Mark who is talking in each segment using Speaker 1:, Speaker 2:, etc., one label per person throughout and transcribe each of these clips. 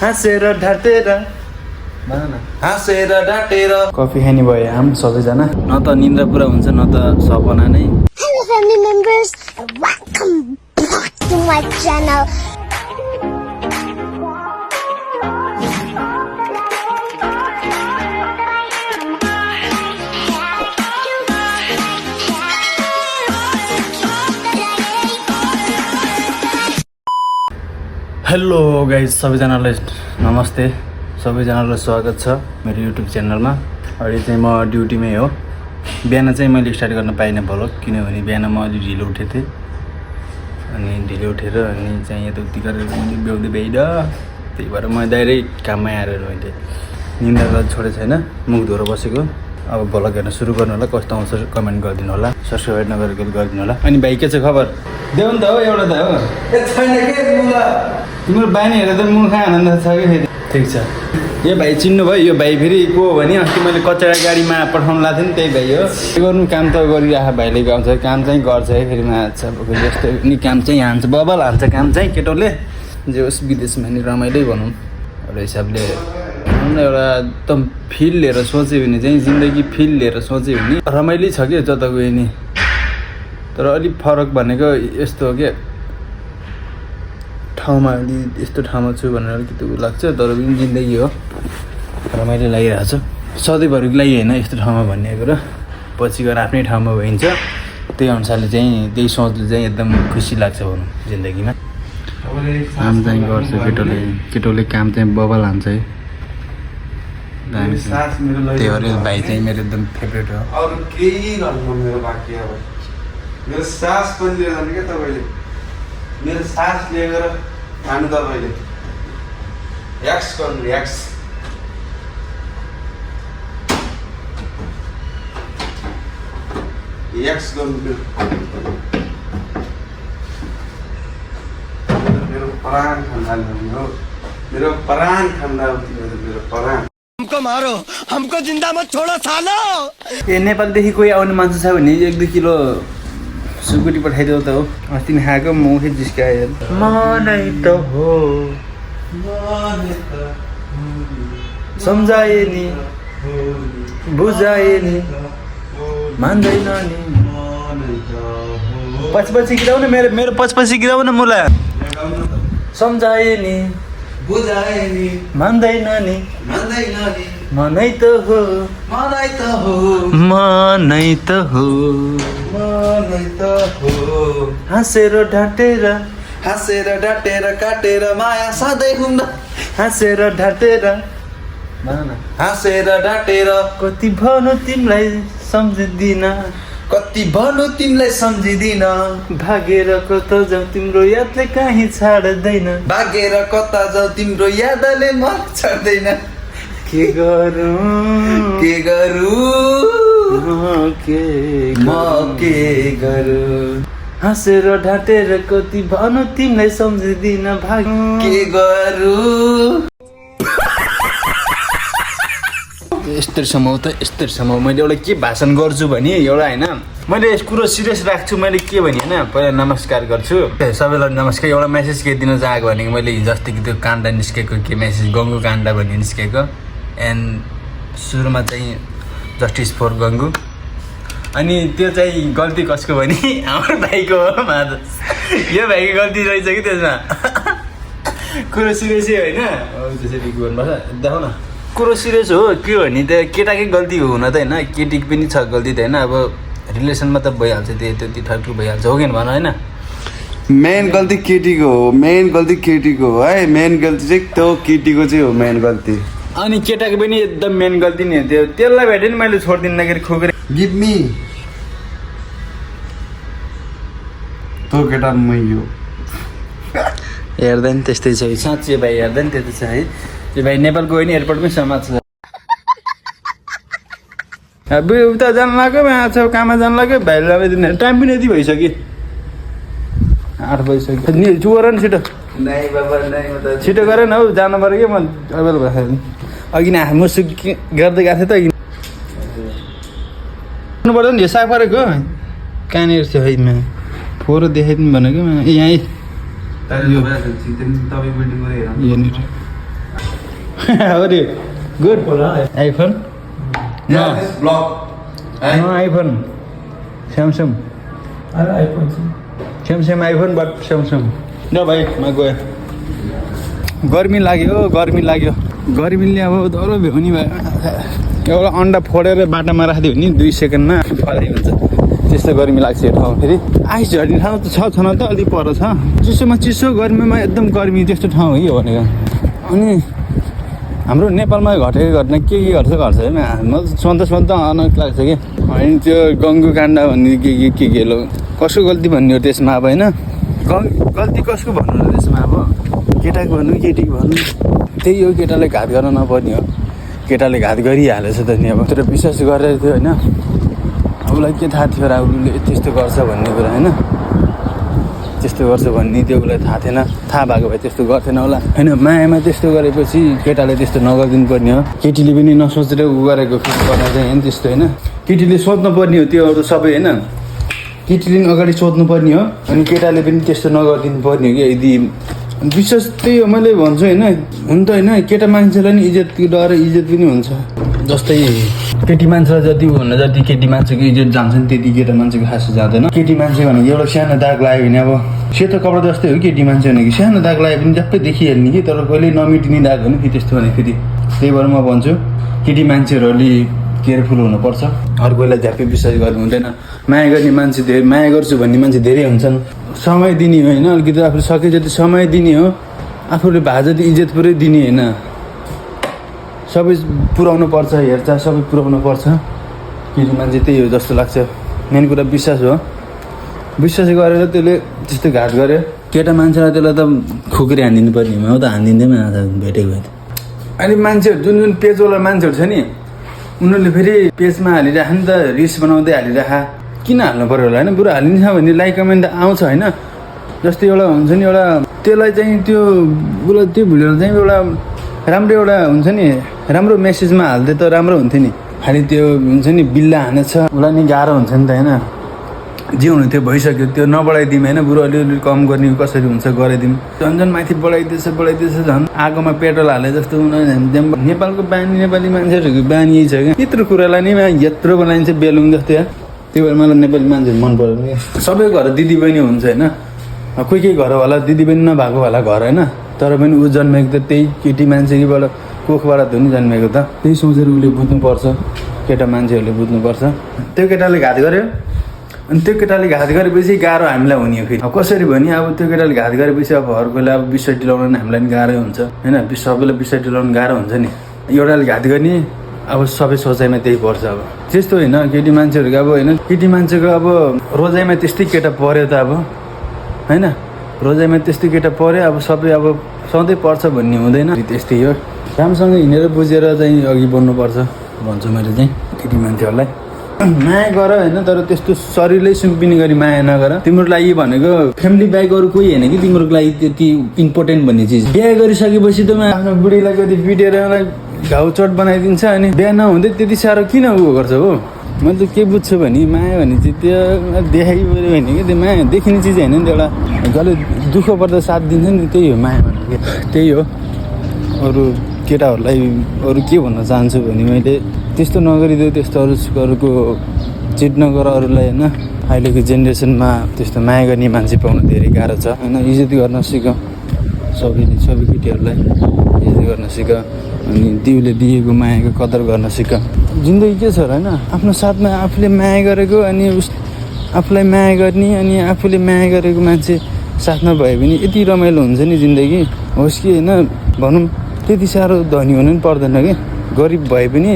Speaker 1: हाँसेर ढाँटेर हाँसेर ढाँटेर कफी खाने भयो हामी सबैजना न त निन्द्रा पुरा हुन्छ न त सपना नै
Speaker 2: Hello family members, welcome back to my channel.
Speaker 1: Hello guys सबैजनालाई नमस्ते सबैजनालाई स्वागत छ मेरो युट्युब च्यानलमा। अहिले चाहिँ म ड्युटीमै हो। बिहान चाहिँ मैले स्टार्ट गर्न पाइनँ भ्लग किनभने बिहान म अलि ढिलो उठेको थिएँ अनि ढिलो उठेर अनि चाहिँ यताउति गरेर मैले भ्याउँदै भ्याइनँ। त्यही भएर म डाइरेक्ट काममै आएर मैले निन्द्रा छोडेको छैन, मुख धोएर बसेको। अब भ्लग हेर्न सुरु गर्नु होला, कस्तो आउँछ कमेन्ट गरिदिनु होला, सब्सक्राइब नगरेको गरिदिनु होला। अनि भाइ के छ खबर? देऊ नि त हो, एउटा त हो तिम्रो बानी हेरेर त मुख आनन्द छ कि फेरि। ठिक छ, यो भाइ चिन्नु भयो? यो भाइ फेरि को हो भने अस्ति मैले कचरा गाडीमा पठाउनु लाग्थेँ नि, त्यही भाइ हो। के गर्नु, काम त गरिरहेको भाइले गाउँछ, काम चाहिँ गर्छ है फेरि माछा जस्तो नि, काम चाहिँ हान्छ बबल हान्छ काम चाहिँ केटोले। जे होस् विदेशमा नि रमाइलै भनौँ एउटा हिसाबले। एउटा एकदम फिल लिएर सोच्यो भने चाहिँ जिन्दगी फिल लिएर सोच्यो भने रमाइलो छ कि जता गयो नि। तर अलिक फरक भनेको यस्तो हो क्या, ठाउँमा अलि यस्तो ठाउँमा छु भनेर अलिकति उयो लाग्छ, तर पनि जिन्दगी हो रमाइलो लागिरहेको छ। सधैँभरिको लागि होइन यस्तो ठाउँमा भन्ने कुरा, पछि गएर आफ्नै ठाउँमा भइन्छ। त्यही अनुसारले चाहिँ त्यही सोचले चाहिँ एकदम खुसी लाग्छ भनौँ जिन्दगीमा। काम चाहिँ गर्छ केटोले काम चाहिँ बबल हान्छ है। त्यही भएर भाइ चाहिँ मेरो एकदम फेभरेट हो।
Speaker 3: अरू केही गर्नु मेरो बाँकी अब मेरो सास पनि लिएर जाने क्या तपाईँले, मेरो सास लिएर खानु तपाईँले एक्स गर्नु एक्स। एक्स गर्नु मेरो प्राण खन्दा हो, मेरो प्राण खन्दा हो तिमीहरू, मेरो प्राण।
Speaker 4: हमको मारो, हमको जिंदा मत छोड़ो सालो।
Speaker 1: ए नेपालदेखि कोही आउने मान्छे छ भने 1-2 किलो सुकुटी पठाइदेऊ त हो। अस्ति नै खाएको मुखै जिस्कायो। मनै त हो सम्झाए नि बुझाए नि मान्दैन नि। पछि गिराउ न, मेरो पछि गिराउ न मुला। सम्झाए नि
Speaker 3: बुझाए नि
Speaker 1: मान्दैन नि मनै त हो
Speaker 3: मनै त हो
Speaker 1: मनै त हो
Speaker 3: मनै त हो।
Speaker 1: हाँसेर ढाँटेर
Speaker 3: काटेर माया सधैँ घुम्न,
Speaker 1: हाँसेर ढाँटेर
Speaker 3: हाँसेर डाँटेर
Speaker 1: कति भन्नु तिमीलाई सम्झिदिन,
Speaker 3: कति भन्नु तिमीलाई सम्झिदिन।
Speaker 1: भागेर कता जाउँ तिम्रो यादले कहीँ छाड्दैन,
Speaker 3: भागेर कता जाऊ तिम्रो यादले म छाड्दैन।
Speaker 1: के गरौँ म के गरौँ हाँसेर ढाँटेर कति भन्नु तिमीलाई सम्झिदिन, भाग
Speaker 3: के गरौँ।
Speaker 1: यस्तो समय मैले एउटा के भाषण गर्छु भने एउटा होइन, मैले यस कुरो सिरियस राख्छु। मैले के भने होइन, पहिला नमस्कार गर्छु सबैलाई, नमस्कार। एउटा मेसेज के दिन चाहेको भनेको मैले हिजो अस्तिको त्यो काण्ड निस्केको के मेसेज गङ्गु काण्ड भन्ने निस्केको। एन्ड सुरुमा चाहिँ जस्टिस फर गङ्गु। अनि त्यो चाहिँ गल्ती कसको भने हाम्रो भाइको हो माधव। यो भाइको गल्ती रहेछ कि त्यसमा। कुरो सिरियसै होइन त्यसरी गर्नुपर्छ, देखाउ न। कुरो सिरियस हो के हो नि, त्यो केटाकै गल्ती हो हुन त होइन, केटीको पनि छ गल्ती त होइन। अब रिलेसनमा त भइहाल्छ, त्यति ठक्ठुक भइहाल्छ हो कि भन होइन।
Speaker 3: मेन गल्ती केटीको हो, मेन गल्ती केटीको हो है। मेन गल्ती चाहिँ त्यो केटीको चाहिँ हो मेन गल्ती।
Speaker 1: अनि केटाको पनि एकदम मेन गल्ती नि त्यो, त्यसलाई भेटेँ नि मैले छोडिदिँदाखेरि खोकेर
Speaker 3: गिभ मी त्यो केटा मै हो।
Speaker 1: हेर्दा नि त्यस्तै छ साँच्चै भाइ, हेर्दा नि त्यस्तै छ है। त्यो भाइ नेपाल गयो नि एयरपोर्टमै समात्छ। उता जानु लाग्यो छ काममा जानु लाग्यो, भाइले लगाइदिनु टाइम पनि यति भइसक्यो, 8 बजिसक्यो। नि चुवर नि छिटो छिटो गरेन हौ, जानु पऱ्यो कि म अबेल भएँ। अघि नै मुसु गर्दै गएको थिएँ त अघि पर्दैन नि साफ गरेको कहाँनिर थियो है म फोर देखाइदिनु भनेको यहीँ यहाँनिर अरे good iPhone
Speaker 3: Yeah, this vlog.
Speaker 1: No iPhone Samsung Samsung iPhone but Samsung ल भाइ म गएँ गर्मी लाग्यो गर्मीले अब डह्रो भ्याउने भयो एउटा अन्डा फोडेर बाटामा राखिदियो भने 2 सेकेन्डमा फलाइ हुन्छ त्यस्तो गर्मी लाग्छ यो ठाउँ फेरि आइस झर्ने ठाउँ त छ न त अलिक पर छ चिसोमा चिसो गर्मीमा एकदम गर्मी त्यस्तो ठाउँ हो यो भनेको अनि हाम्रो नेपालमा घटेको घटना के गर्छ है म सोध्दा अनक लाग्छ कि अनि त्यो गङ्गु काण्ड भन्ने के लो कसको गल्ती भन्ने हो त्यसमा अब होइन गल्ती कसको भन्नु हो त्यसमा अब केटाको भन्नु केटीको भन्नु त्यही हो केटाले घात गर्न नपर्ने हो केटाले घात गरिहालेछ त नि अब तर विश्वास गरेर थियो होइन उसलाई के थाहा थियो र उसले त्यस्तो गर्छ भन्ने कुरा होइन त्यस्तो गर्छ भन्ने त्यो उसलाई थाहा थिएन थाहा भएको भए त्यस्तो गर्थेन होला होइन मायामा त्यस्तो गरेपछि केटाले त्यस्तो नगरिदिनु पर्ने हो केटीले पनि नसोचेर उ गरेको फिल गर्न चाहिँ होइन त्यस्तो होइन केटीले सोध्नु पर्ने हो त्यो सबै होइन केटीले पनि अगाडि सोध्नु पर्ने हो अनि केटाले पनि त्यस्तो नगरिदिनु पर्ने हो कि यदि विशेष त्यही हो मैले भन्छु होइन हुन त होइन केटा मान्छेलाई नि इज्जत डर इज्जत पनि हुन्छ जस्तै केटी मान्छेलाई जति भन्दा जति केटी मान्छेको इज्जत जान्छ नि त्यति केटा मान्छेको खास जाँदैन केटी मान्छे भनेको एउटा सानो दाग लाग्यो भने अब सेतो कपडा जस्तै हो केटी मान्छे भनेको सानो दाग लाग्यो भने झ्याप्पै देखिहाल्ने कि तर कहिले नमिटिने दाग हो नि फेरि त्यस्तो भने फेरि त्यही भएर म भन्छु केटी मान्छेहरू अलि केयरफुल हुनुपर्छ अर्कोलाई झ्याप्पै विश्वास गर्नु हुँदैन माया गर्ने मान्छे धेरै माया गर्छु भन्ने मान्छे धेरै हुन्छन् समय दिने हो होइन अलिकति आफूले सके जति समय दिने हो आफूले भए जति इज्जत पुरै दिने होइन सबै पुऱ्याउनु पर्छ हेरचाह सबै पुऱ्याउनु पर्छ केटी मान्छे त्यही हो जस्तो लाग्छ मेन कुरा विश्वास हो विश्वास गरेर त्यसले त्यस्तो घात गर्यो केटा मान्छेलाई त्यसलाई त खुकुरी हानिदिनु पर्ने हो त हानिदिँदैन आज भेटेको भए अहिले मान्छेहरू जुन पेजवाला मान्छेहरू छ नि उनीहरूले फेरि पेजमा हालिराख नि त रिल्स बनाउँदै हालिराख किन हाल्नु पऱ्यो होला होइन बरु हालिन्छ भने लाइक कमेन्ट आउँछ होइन जस्तै एउटा हुन्छ नि एउटा त्यसलाई चाहिँ त्यो उसलाई त्यो भिडियोलाई चाहिँ एउटा राम्रो एउटा हुन्छ नि राम्रो मेसेजमा हाल्दै त राम्रो हुन्थ्यो नि खालि त्यो हुन्छ नि बिल्ला हानेछ उसलाई नि गाह्रो हुन्छ नि त होइन जे हुनु त्यो भइसक्यो त्यो नबढाइदिउँ होइन बरु अलिअलि कम गर्ने कसरी हुन्छ गराइदिउँ झन् माथि बढाइदिएछ झन् आगोमा पेट्रोल हाले जस्तो नेपालको बानी नेपाली मान्छेहरूको बानी यही छ क्या यत्रो कुरालाई नै यत्रो बनाइन्छ बेलुङ जस्तै त्यही भएर मलाई नेपाली मान्छेहरू मन पर्दैन क्या सबै घर दिदी बहिनी हुन्छ होइन कोही घर होला दिदी बहिनी नभएको होला घर होइन तर पनि ऊ जन्मेको त त्यही केटी मान्छेबाट कोखबाट त नि जन्मेको त त्यही सोचेर उसले बुझ्नुपर्छ केटा मान्छेहरूले बुझ्नुपर्छ त्यो केटाले घात गर्यो अनि त्यो केटाले घात गरेपछि गाह्रो हामीलाई हुने हो फेरि अब कसरी भने अब त्यो केटाले घात गरेपछि अब अर्कोले अब विषय दिलाउन हामीलाई पनि गाह्रै हुन्छ होइन सबैलाई विषय दिलाउनु गाह्रो हुन्छ नि एउटाले घात गर्ने अब सबै सोचाइमा त्यही पर्छ अब त्यस्तो होइन केटी मान्छेहरूको अब होइन केटी मान्छेको अब रोजाइमा त्यस्तै केटा पऱ्यो त अब होइन रोजाइमा त्यस्तै केटा पऱ्यो अब सबै अब सधैँ पर्छ भन्ने हुँदैन त्यस्तै हो राम्रोसँग हिँडेर बुझेर चाहिँ अघि बढ्नुपर्छ भन्छु मैले चाहिँ केटी मान्छेहरूलाई माया गर होइन तर त्यस्तो शरीरले सुम्पिने गरी माया नगर तिम्रो लागि भनेको फ्यामिली बाहेक अरू कोही होइन कि तिम्रो लागि त्यति इम्पोर्टेन्ट भन्ने चिज बिहा गरिसकेपछि त आफ्नो बुढीलाई कति पिटेर घाउ चोट बनाइदिन्छ अनि बिहा नहुँदै त्यति साह्रो किन उ गर्छ हो मैले त के बुझ्छु भने माया भने चाहिँ त्यो देखाइपऱ्यो भने कि त्यो माया देखिने चिज होइन नि त एउटा जसले दुःख पर्दा साथ दिन्छ नि त्यही हो माया भनेको त्यही हो अरू केटाहरूलाई अरू के भन्न चाहन्छु भने मैले त्यस्तो नगरिदियो त्यस्तो अरूको चिट नगर अरूलाई होइन अहिलेको जेनेरेसनमा त्यस्तो माया गर्ने मान्छे पाउनु धेरै गाह्रो छ होइन इज्जत गर्न सिक सबै केटीहरूलाई इज्जत गर्न सिक अनि दिउले दिएको मायाको कदर गर्न सिक जिन्दगी के छ र होइन आफ्नो साथमा आफूले माया गरेको अनि आफूलाई माया गर्ने अनि आफूले माया गरेको मान्छे साथमा भयो भने यति रमाइलो हुन्छ नि जिन्दगी होस् कि होइन भनौँ त्यति साह्रो धनी हुनु पनि पर्दैन कि गरिब भए पनि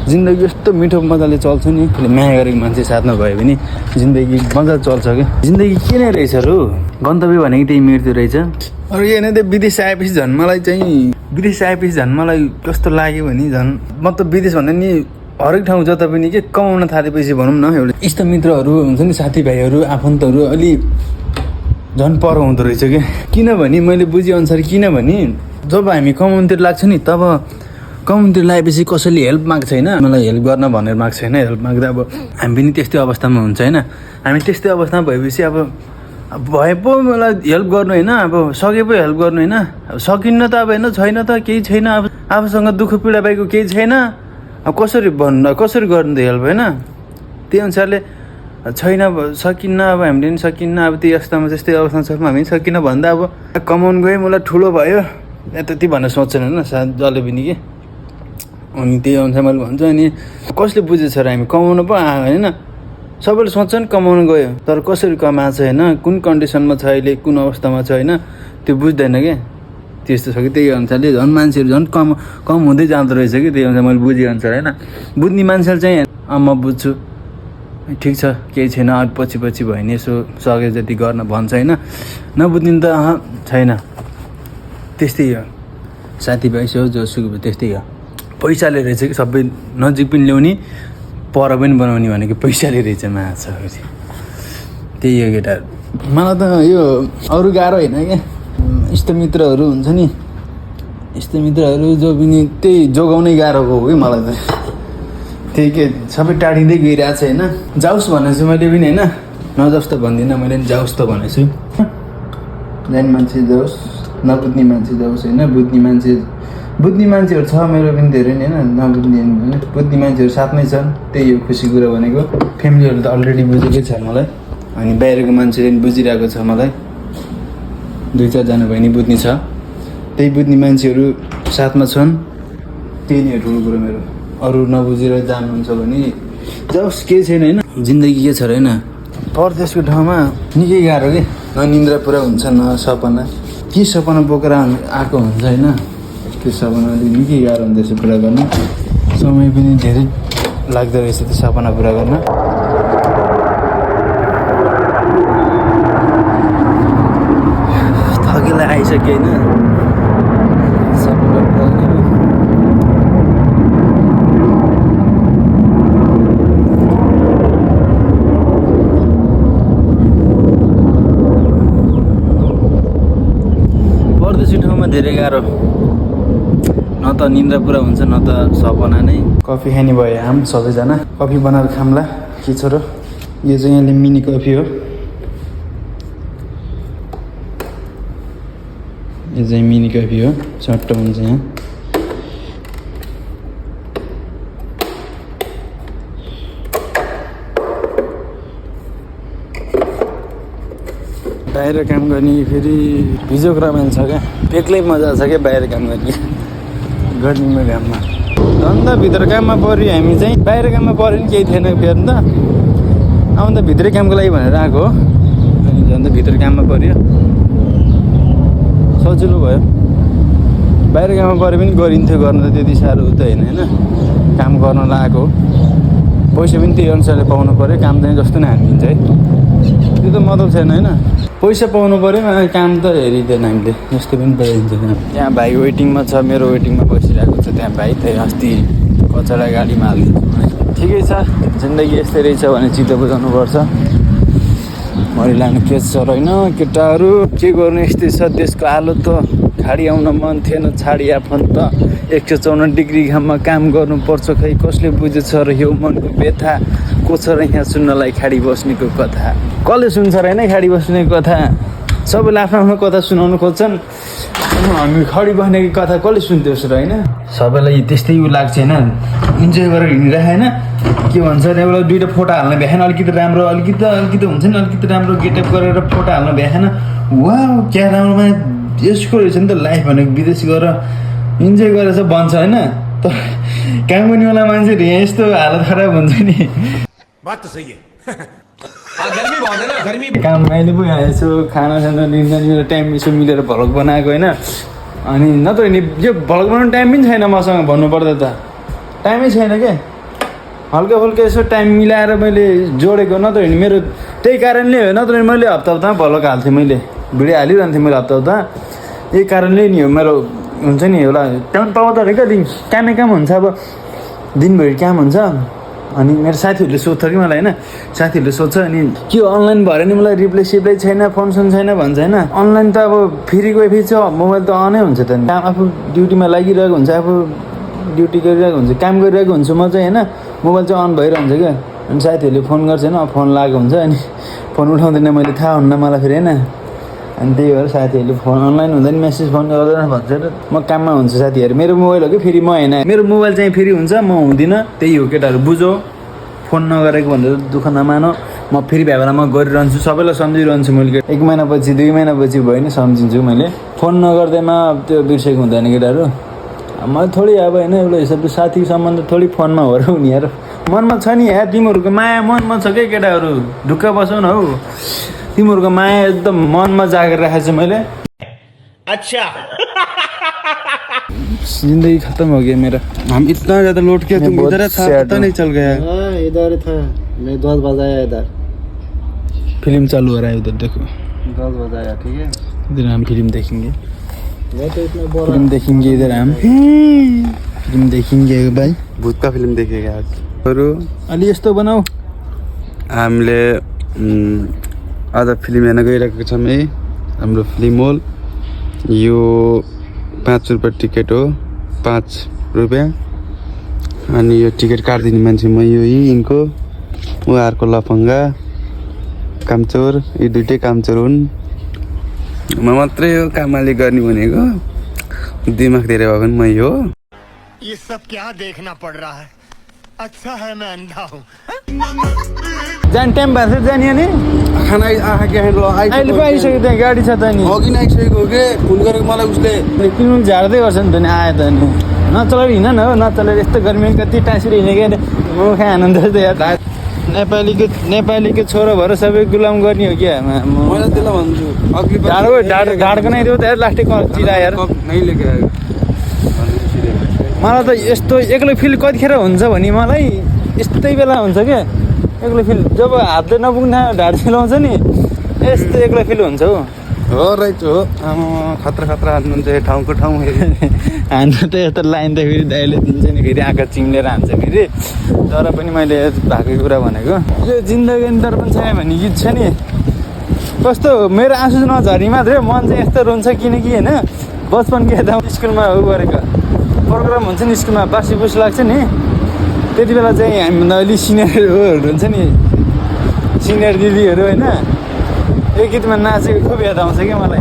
Speaker 1: जिन्दगी यस्तो मिठो मजाले चल्छ नि माया गरेको मान्छे साथमा भयो भने जिन्दगी मजाले चल्छ कि जिन्दगी के नै रहेछ रु गन्तव्य भनेको त्यही मृत्यु रहेछ अरू होइन त्यो विदेश आएपछि झन् मलाई कस्तो लाग्यो भने झन् म त विदेश भन्दा नि हरेक ठाउँ जता पनि के कमाउन थालेपछि भनौँ न एउटा इष्टमित्रहरू हुन्छ नि साथीभाइहरू आफन्तहरू अलि झन् पर हुँदो रहेछ क्या किनभने मैले बुझेअनुसार किनभने जब हामी कमाउनुतिर लाग्छ नि तब कमाउनुतिर लागेपछि कसैले हेल्प माग्छ होइन मलाई हेल्प गर्न भनेर माग्छ होइन हेल्प माग्दा अब हामी पनि त्यस्तै अवस्थामा हुन्छ होइन हामी त्यस्तै अवस्थामा भएपछि अब भए पो मलाई हेल्प गर्नु होइन, अब सके पो हेल्प गर्नु होइन। अब सकिन्न त अब होइन, छैन त केही छैन, अब आफूसँग दुःख पीडा पाएको केही छैन, अब कसरी भन्नु, कसरी गर्नु त हेल्प होइन। त्यही अनुसारले छैन सकिन्न, अब हामीले पनि सकिन्न, अब त्यही अवस्थामा जस्तै अवस्थामा छ हामी पनि सकिन्न भन्दा अब कमाउनु गएँ, मलाई ठुलो भयो त्यति भनेर सोच्छन् होइन सायद जसले पनि कि। अनि त्यही अनुसार मैले भन्छु। अनि कसले बुझेछ र हामी कमाउनु पो आयो होइन, सबैले सोच्छन् कमाउनु गयो तर कसरी कमाएको छ होइन, कुन कन्डिसनमा छ अहिले, कुन अवस्थामा छ होइन, त्यो बुझ्दैन क्या। त्यस्तो छ कि त्यही अनुसारले झन् मान्छेहरू झन् कम हुँदै जाँदो रहेछ कि। त्यही अनुसार मैले बुझेअनुसार होइन, बुझ्ने मान्छेले चाहिँ म बुझ्छु ठिक छ केही छैन, अरू पछि भयो नि यसो सके जति गर्न भन्छ होइन। नबुझ्ने त छैन, त्यस्तै हो। साथीभाइ सो जोसुको त्यस्तै हो। पैसाले रहेछ कि सबै, नजिक पनि ल्याउने पर पनि बनाउने भनेको पैसाले रहेछ माछा। त्यही हो केटाहरू। मलाई त यो अरू गाह्रो होइन क्या, इष्टमित्रहरू हुन्छ नि, इष्टमित्रहरू जो पनि त्यही जोगाउनै गाह्रो हो कि मलाई त। त्यही के सबै टाढिँदै गइरहेको छ होइन। जाओस् भनेको छु मैले पनि होइन, नजाओस् त भन्दिनँ मैले पनि, जाओस् त भनेको छु। जाने मान्छे जाओस्, नबुझ्ने मान्छे जाओस् होइन। बुझ्ने मान्छेहरू छ मेरो पनि धेरै नै होइन, नबुझ्ने होइन, बुझ्ने मान्छेहरू साथमै छन्, त्यही हो खुसी कुरा भनेको। फ्यामिलीहरू त अलरेडी बुझेकै छ मलाई, अनि बाहिरको मान्छेले पनि बुझिरहेको छ मलाई, 2-4जना भयो नि बुझ्ने छ। त्यही बुझ्ने मान्छेहरू साथमा छन्, त्यही नै हो ठुलो कुरो मेरो। अरू नबुझेर जानुहुन्छ भने जाओस्, केही छैन होइन। जिन्दगी के छ र होइन, परदेशको ठाउँमा निकै गाह्रो कि, न निन्द्रा पुरा हुन्छ न सपना, के सपना बोकेर आएको हुन्छ होइन। त्यो सपना अलिक निकै गाह्रो हुँदैछ पुरा गर्न, समय पनि धेरै लाग्दो रहेछ त्यो सपना पुरा गर्न। थकेलाई आइसक्यो होइन, सपना पुरा परदेशी ठाउँमा धेरै गाह्रो, न त निन्द्रा पुरा हुन्छ न त सपना नै। कफी खाने भयो हाम सबैजना, कफी बनाएर खाम्ला के छ र। यो चाहिँ यहाँले मिनी कफी हो, यो चाहिँ मिनी कफी हो, चट्ट हुन्छ यहाँ। बाहिर काम गर्ने फेरि भिजोक रमाइलो छ क्या, बेग्लै मजा छ क्या बाहिर काम गर्ने, गर्मीमा घाममा। अन्त भित्र काममा पऱ्यो हामी चाहिँ, बाहिर काममा पऱ्यो नि केही थिएन फेरि त, आउँदा भित्रै कामको लागि भनेर आएको हो। अनि झन् भित्र काममा पऱ्यो, सजिलो भयो। बाहिर काममा पऱ्यो पनि गरिन्थ्यो, गर्न त त्यति साह्रो त होइन होइन, काम गर्न लगाएको हो, पैसा पनि त्यही अनुसारले पाउनु पऱ्यो, काम चाहिँ जस्तो नै हानिदिन्छ है, त्यो त मतलब छैन होइन। पैसा पाउनु पऱ्यो, काम त हेरिँदैन हामीले, जस्तो पनि पाइदिन्छ काम। त्यहाँ भाइ वेटिङमा छ, मेरो वेटिङमा बसिरहेको छ त्यहाँ भाइ, त्यही अस्ति कचडा गाडीमा हालिदिन्छ। ठिकै छ, जिन्दगी यस्तै रहेछ भने चित्त बुझाउनुपर्छ, मरिलानु के छ र होइन। केटाहरू के गर्नु, यस्तै छ देशको हालत त। खाडी आउन मन थिएन, छाडी आफन्त, 154 डिग्री घाममा काम गर्नुपर्छ, खै कसले बुझेछ र यो मनको व्यथा, को छ र यहाँ सुन्नलाई खाडी बस्नेको कथा। कसले सुन्छ र होइन खाडी बस्नेको कथा, सबैले आफ्नो आफ्नो कथा सुनाउनु खोज्छन्, हामी खाडी बस्नेको कथा कसले सुन्थ्योस् र होइन। सबैलाई त्यस्तै उ लाग्छ होइन, इन्जोय गरेर हिँडिरहेको होइन, के भन्छ अरे एउटा दुइटा फोटो हाल्न भ्याएन, अलिकति राम्रो, अलिकति हुन्छ नि, अलिकति राम्रो गेटअप गरेर फोटो हाल्न भ्याएन, वा क्या राम्रोमा यसको रहेछ नि त लाइफ भनेको। विदेश गएर इन्जोय गरेर चाहिँ बन्छ होइन, तर काम गर्नेवाला मान्छेहरू यहाँ यस्तो हालत खराब हुन्छ नि।
Speaker 4: बात त सही है। गर्मी बहुत है ना, गर्मी।
Speaker 1: काम मैले पो यहाँ यसो खानासाना लिन्छ, टाइम यसो मिलेर भ्लग बनाएको होइन। अनि नत्र नि यो भ्लग बनाउने टाइम पनि छैन मसँग भन्नुपर्दा त, टाइमै छैन क्या। हल्का फुल्का यसो टाइम मिलाएर मैले जोडेको, नत्र नि मेरो त्यही कारणले हो, नत्र नि मैले हप्ता भ्लग हाल्थेँ, मैले भिडियो हालिरहन्थेँ मैले हप्ता। यही कारणले नि हो, मेरो हुन्छ नि एउटा टाइम पाउँदैन क्या, काम हुन्छ, अब दिनभरि काम हुन्छ। अनि मेरो साथीहरूले सोध्छ कि मलाई होइन, साथीहरूले सोध्छ अनि के अनलाइन भएर नि मलाई रिप्लाई छैन, फोन छैन भन्छ होइन। अनलाइन त अब फेरि वाइफाई छ, मोबाइल त अनै हुन्छ त, काम आफू ड्युटीमा लागिरहेको हुन्छ, आफू ड्युटी गरिरहेको हुन्छ, काम गरिरहेको हुन्छु म चाहिँ होइन, मोबाइल चाहिँ अन भइरहन्छ क्या। अनि साथीहरूले फोन गर्छ होइन, फोन लागेको हुन्छ, अनि फोन उठाउँदैन मैले थाहा हुन्न मलाई फेरि होइन अनि त्यही भएर साथीहरूले फोन अनलाइन हुँदैन मेसेज फोन गर्दैन भन्छ र म काममा हुन्छु साथीहरू मेरो मोबाइल हो कि फेरि म होइन मेरो मोबाइल चाहिँ फेरि हुन्छ म हुँदिनँ त्यही हो केटाहरू बुझो फोन नगरेको भनेर दुःख नमानो म फेरि भए बेला म गरिरहन्छु सबैलाई सम्झिरहन्छु मैले 1 महिनापछि 2 महिनापछि भयो नि सम्झिन्छु मैले फोन नगर्दैमा त्यो बिर्सेको हुँदैन केटाहरू मलाई थोरै अब होइन एउटा हिसाबले साथी सम्बन्ध थोरै फोनमा हो र उनीहरू मनमा छ नि तिमीहरूको माया मनमा छ क्या केटाहरू ढुक्क बसौ न हौ तिमीहरूको माया एकदम मनमा जागेर राखेको छु मैले
Speaker 4: अच्छा
Speaker 1: जिन्दगी खत्म हो गया मेरा
Speaker 3: हम इतना ज्यादा लौट के तुम
Speaker 1: बहुत
Speaker 3: इधर था
Speaker 1: sad
Speaker 3: पता
Speaker 1: हूँ।
Speaker 3: नहीं चल गया
Speaker 5: इधर था मैं 10 बजाया इधर
Speaker 1: फिल्म चालू हो रहा है उधर देखो
Speaker 5: 10 बजाया ठीक है
Speaker 1: इधर हम फिल्म देखेंगे
Speaker 5: मैं तो इतना बोला
Speaker 1: फिल्म देखेंगे इधर हम फिल्म देखेंगे भाइ
Speaker 3: भूत का फिल्म देखेगा आज अरू
Speaker 1: अलि यस्तो बनाऊ
Speaker 3: हामीले आज फिल्म हेर्न गइरहेको छौँ है हाम्रो फिल्म हल यो 5 रुपियाँ टिकट हो 5 रुपियाँ अनि यो टिकट काटिदिने मान्छे म यो यिनको उहाँहरूको लफङ्गा कामचोर यी दुइटै कामचोर हुन् म मात्रै हो कामले गर्ने भनेको दिमाग धेरै भएको नि म यो हो
Speaker 4: ये सब क्या देखना पड़ रहा है अच्छा है मैं अंधा हूँ
Speaker 1: जाने टाइम भएको छ जाने अनि
Speaker 3: खाना
Speaker 1: अहिले पो आइसक्यो त्यहाँ गाडी छ त नि
Speaker 3: अघि नै आइसकेको हो के फोन गरेको मलाई उसले
Speaker 1: किनौँ झार्दै गर्छ नि त नि आयो त नि नचलेर हिँड न हो नचलेर यस्तो गर्मी कति टाँसिएर हिँडेको म खा आनन्द छ यार नेपालीको छोरो भएर सबै गुलाम गर्ने हो क्या
Speaker 3: मैले त्यसलाई भन्छु अघि
Speaker 1: ढाडको नै दियो त यार लास्टै चिरा यार
Speaker 3: नै लिएको
Speaker 1: मलाई त यस्तो एक्लो फिल कतिखेर हुन्छ भने मलाई यस्तै बेला हुन्छ क्या एक्लो फिल जब हातले नपुग्ने ढाड चिलाउँछ नि यस्तो एक्लो फिल हुन्छ हौ
Speaker 3: हो रहेछ हो खतरा खतरा हान्नुहुन्छ ठाउँको ठाउँ
Speaker 1: हान्नु त यस्तो लाइन त फेरि दाइले दिन्छ नि फेरि आँखा चिम्लेर हान्छ फेरि तर पनि मैले भएको कुरा भनेको यो जिन्दगी दर्पण छ भन्ने गीत छ नि कस्तो मेरो आँसु नझरी मात्रै मन चाहिँ यस्तो रुन्छ किनकि होइन बचपनको यता स्कुलमा हो गरेको प्रोग्राम हुन्छ नि स्कुलमा बासी बुस लाग्छ नि त्यति बेला चाहिँ हामीभन्दा अलि सिनियरहरू हुन्छ नि सिनियर दिदीहरू होइन यो गीतमा नाचेको खुब याद आउँछ क्या मलाई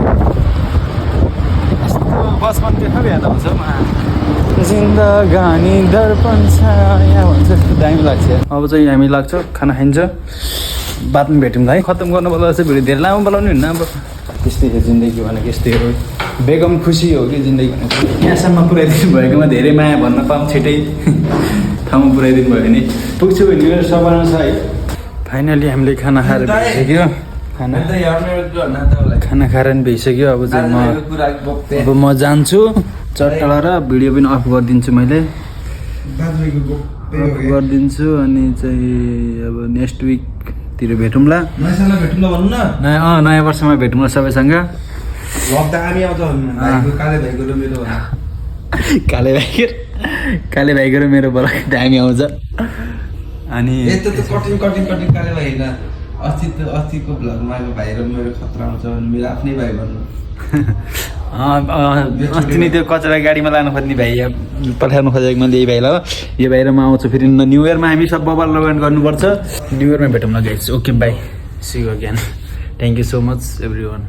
Speaker 1: यस्तो बचपनको खुब याद आउँछ जिन्दगानी दर्पण छ यहाँ भन्छ यस्तो दामी लाग्छ अब चाहिँ हामी लाग्छ खाना खाइन्छ बादमा भेट्यौँ है खत्तम गर्नु पर्दा चाहिँ भिडियो धेरै लामो बोलाउनु होइन अब त्यस्तै हो जिन्दगी भनेको यस्तै हो बेगम खुसी हो कि जिन्दगी भनेको यहाँसम्म पुऱ्याइदिनु भएकोमा धेरै माया भन्न पाऊँ छिटै ठाउँमा पुऱ्याइदिनु भयो भने पुग्छु भने मेरो सपना छ है फाइनली हामीले खाना खाएर भइसक्यो खाना खाएर नि भइसक्यो अब चाहिँ म जान्छु चट्टाला र भिडियो पनि अफ गरिदिन्छु मैले अफ गरिदिन्छु अनि चाहिँ अब नेक्स्ट विकतिर भेटौँला नयाँ वर्षमा भेटौँला सबैसँग काले भाइको र मेरो बोला दामी आउँछ अनि
Speaker 3: अस्तिको भ्लगमा भाइ र मेरो खतरा आउँछ भने मेरो आफ्नै भाइ भन्नु
Speaker 1: अस्ति नै त्यो कचरा गाडीमा लानु खोज्ने भाइ पठाउनु खोजेको मैले यही भाइलाई यो भाइ र म आउँछु फेरि न्यु इयरमा हामी सब बबाल लगान गर्नुपर्छ न्यु इयरमा भेटौँ ल guys okay bye see you again thank you so much every one